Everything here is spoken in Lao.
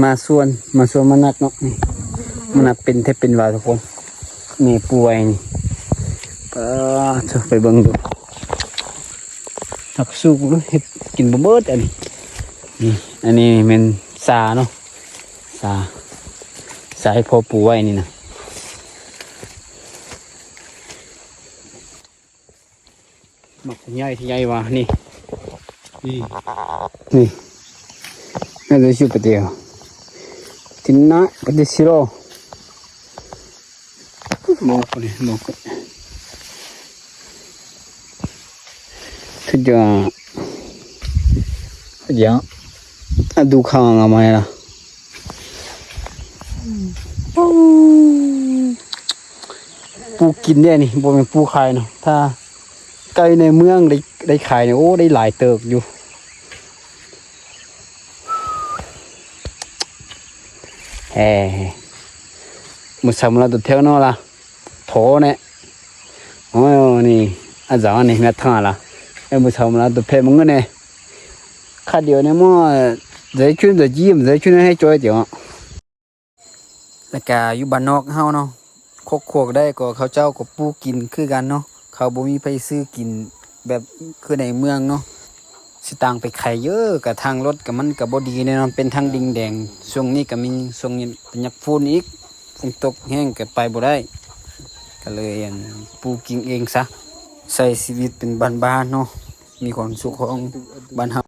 ມາສວນ ມາສວນມານັກເນາະ ນີ້ ມານັກເປັນແທ້ເປັນວ່າທຸກຄົນ ແມ່ປູໄວ້ນີ້ ປາດໂທ້ ໄປເບິ່ງດູ ຮັກສູກເຮັດກິນບໍ່ເບິດອັນນີ້ ນີ້ ອັນນີ້ແມ່ນສາເນາະ ສາ ສາໃຫ້ພໍ່ປູໄວ້ນີ້ນະ ໝາກໃຫຍ່ທີ່ໃຫຍ່ວ່າ ນີ້ ນີ້ ນີ້ Adesso ti na, ti siro. Moko ni, moko. Tuja. Tuja. Adu kanga mai la. ປູກິນເດ້ນີ້ ບໍ່ແມ່ນປູຂາຍເນາະ ຖ້າໄກ່ໃນເມືອງໄດ້ ໄດ້ຂາຍນີ້ ໂອ້ ໄດ້ຫຼາຍເຕີບຢູ່ ເອີ ມື້ເຊົ້າມາລາວຕົວແຖວເນາະລະ ໂຖແນ່ ໂອ້ຍ ນີ້ ອາຈານນີ້ ແມ່ທ່າລະ ເອີ ມື້ເຊົ້າມາລາວຕົວແພມາເງິນແນ່ ຂາດດຽວແນ່ໝໍ ໃຈຊຸນ ໃຈຈິມ ໃຈຊຸນໃຫ້ຈ່ອຍດຽວ. ແລ້ວກະຢູ່ບ້ານນອກເຮົາເນາະ ຄອບຄົວໃດກໍເຂົາເຈົ້າກໍປູກກິນຄືກັນເນາະ ເຂົາບໍ່ມີໃຜຊື້ກິນແບບຄືໃນເມືອງເນາະ ຊິຕ່າງໄປຂາຍເຢີ ກະທາງລົດກະມັນກະບໍ່ດີແນ່ນອນ ເປັນທາງດິນແດງ ຊ່ວງນີ້ກະມີ ຊ່ວງນີ້ເປັນຫຍັກຝົນອີກ ຝົນຕົກແຮງກະໄປບໍ່ໄດ້ ກະເລີຍ ອັນ ປູກິນເອງຊະ ໃຊ້ຊີວິດເປັນບ້ານໆເນາະ ມີຄວາມສຸກຂອງບ້ານເຮົາ.